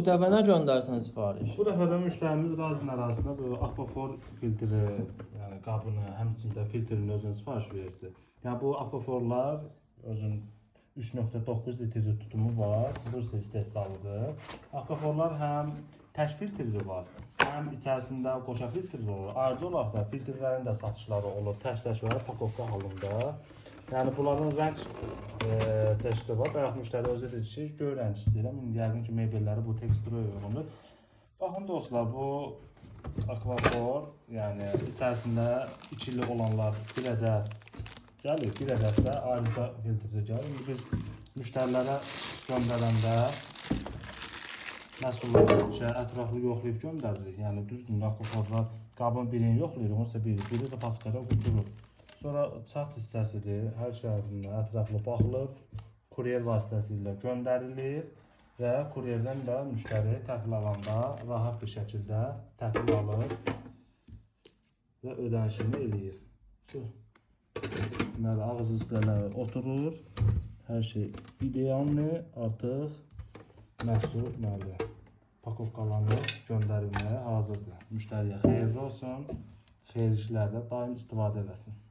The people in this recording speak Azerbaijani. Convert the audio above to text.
Bu dəfə nə göndərsən sifariş? Bu dəfə də müştərimiz razı narazısına bu akvafor filtri, yəni qabını, həmçinin də filtrin özünü sifariş verdi. Yəni bu akvaforlar özün 3.9 litr tutumu var. Rusiya istehsalıdır. Akvaforlar həm tək filtrli var, həm içərisində qoşa filtrli olur. Ayrıca olaraq da filtrlərin də satışları olur, tək-tək və pakovka halında. Yəni bunların rəng çeşidi var. Bayaq müştəri özü dedi ki, göy rəng istəyirəm. İndi yəqin ki, mebelləri bu tekstura uyğundur. Baxın dostlar, bu akvafor, yəni içərisində ikili olanlar bir ədəd gəlir, bir ədəd də ayrıca filtrli gəlir. İndi biz müştərilərə göndərəndə məhsulları ətraflı yoxlayıb göndəririk. Yəni düzdür, akvaforlar qabın birini yoxlayırıq, onsa biri, biri də paskada qurtulur. Sonra çat hissəsidir, hər tərəfindən ətraflı baxılır, kuryer vasitəsilə göndərilir və kuryerdən də müştəri təhvil alanda rahat bir şəkildə təhvil alır və ödənişini eləyir. Şu deməli ağız hissələri oturur. Hər şey idealdır. Artıq məhsul deməli pakovkalanıb göndərilməyə hazırdır. Müştəriyə xeyirli olsun. Xeyirli işlərdə daim istifadə eləsin.